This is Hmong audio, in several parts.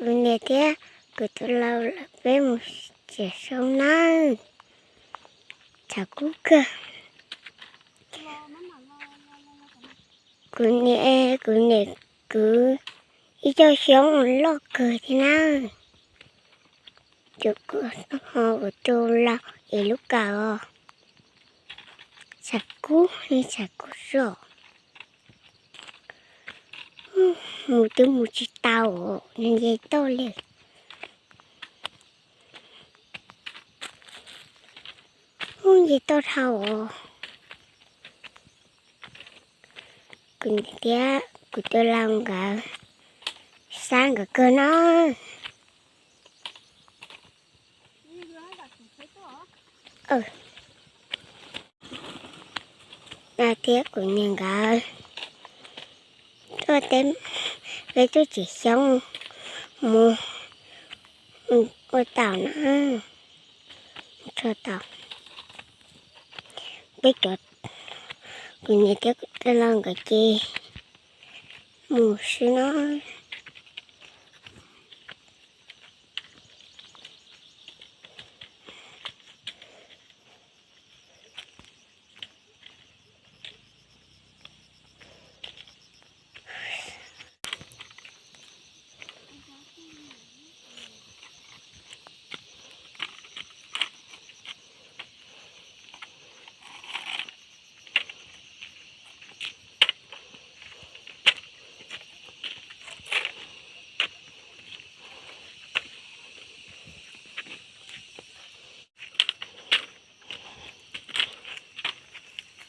Kuv niam thiab kuv tus lau lawv peb mus txiav xyoob nawb. Tshav kub kawg. Kuv niam, kuv niam kwv ib co xyoob loj kawg thiab na. Kuv ho kuv tus lau es lub kawm os. Tshav kub li tshav kub zog. Mus twb mus tsis tau, nws nce toj li. Ub, nce toj dhau os. Kuv niam thiab kuv tus lau nkawd xab nkawd kawg no. Lau thiab kuv niam nkawd tuaj teb, peb tuaj txiav xyoob mus ua taum na. Tso taum, peb cov, kuv niam thiab kuv tus lau nkawd ces mus xwb no.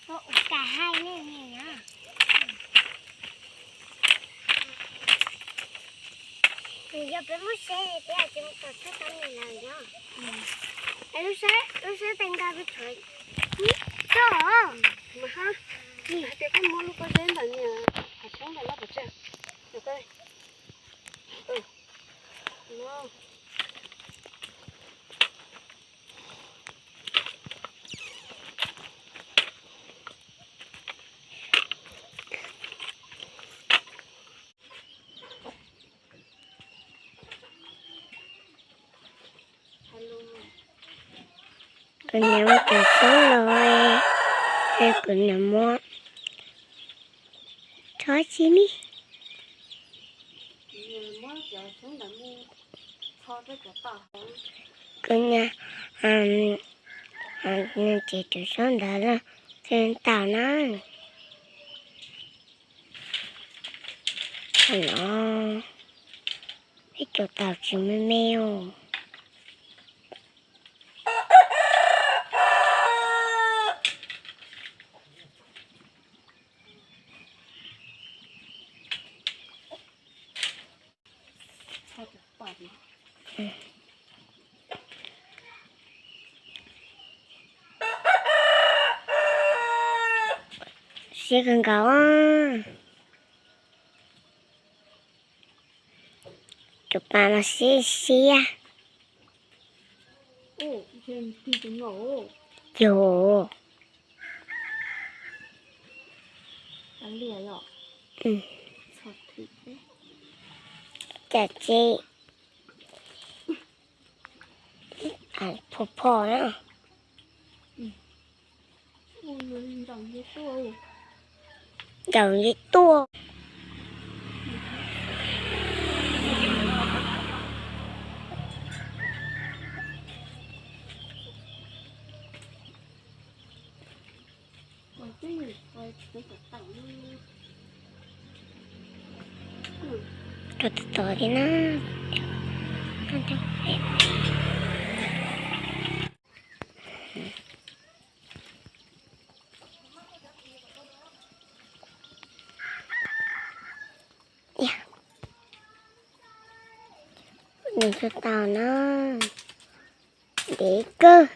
Ua cas hais nej niam na. Nws yog peb muab seb tias ces mus tom txog tau niam lawm yog. Es lub sab, lub sab tes nka peb tshuav ib txoj. Mas hab, hais tias koj muab lub pob zeb ntawm niam qhov tshoob ntawm loj pov tseg. Kuv niam muab cov xyoob los, kuv niam muab txhob tsi ni. Kuv niam tsev tus xyoob ntawd los tau na. Thaum no peb cov taum tsis me me os. Siab kawg nkaus. Cov pas mas siab siab. Yog. Cas tsev phom phom na. Ncaws nce tuaj. Rau tod tod thiab na. Nws tsis tau na. Ntev kawg,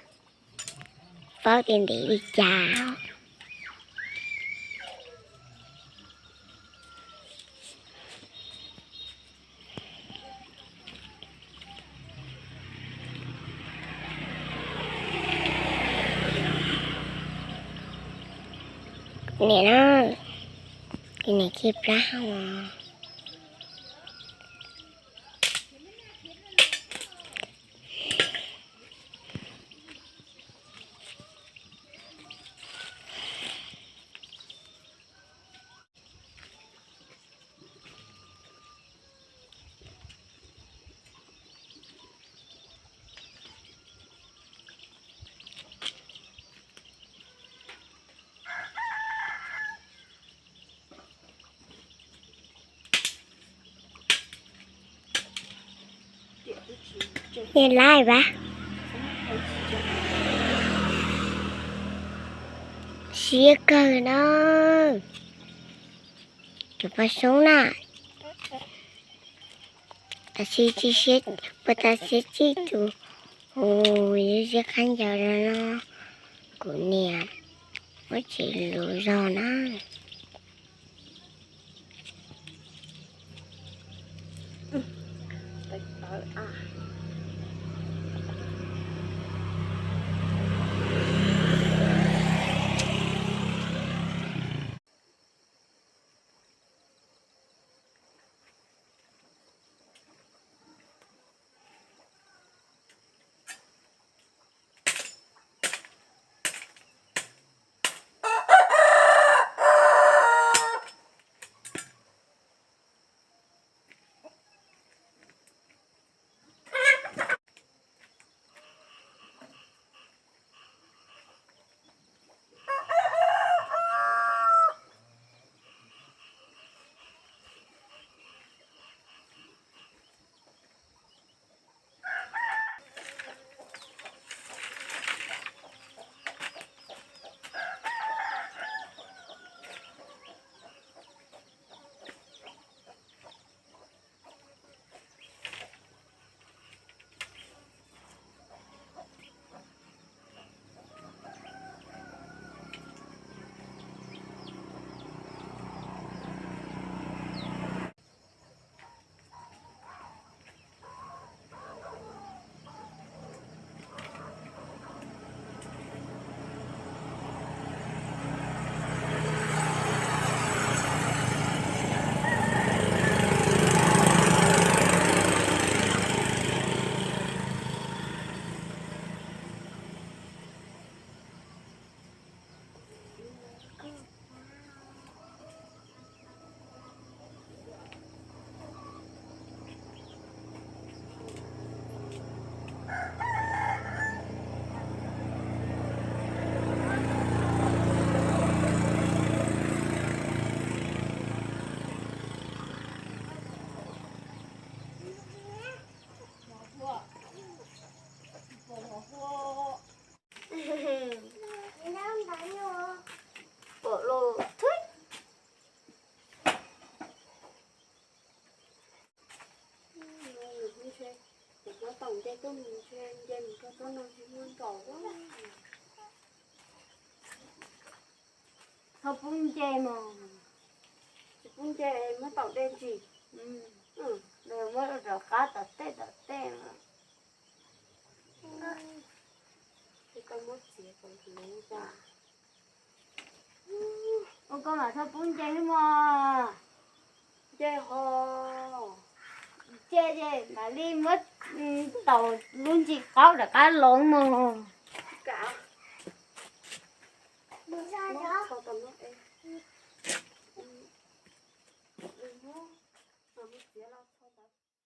paub tias ntev li cas. Niam na, niam khi plab hau os. Yeej laib vas. Siab kawg na. Cov paj xyoob na. Tab sis tsis siab, puas tas siab txij tus hu, siab khaub ncaws no. Kuv niam muab tsev luv zog na. Pom los thwb. Nws ntshe kuv muab tom nce tuaj mus ntshe nce mus rau tsob no tsis muaj nraum. Txhob pub nce mog. Tsis pub nce muab tom dej ntsis. Muab rov qab tom tej tom tej. Ua koj mam txhob pub nce xwb mog. Nce ho. Nce ces mam li muab taus lub ntsis qaub rov qab los mog.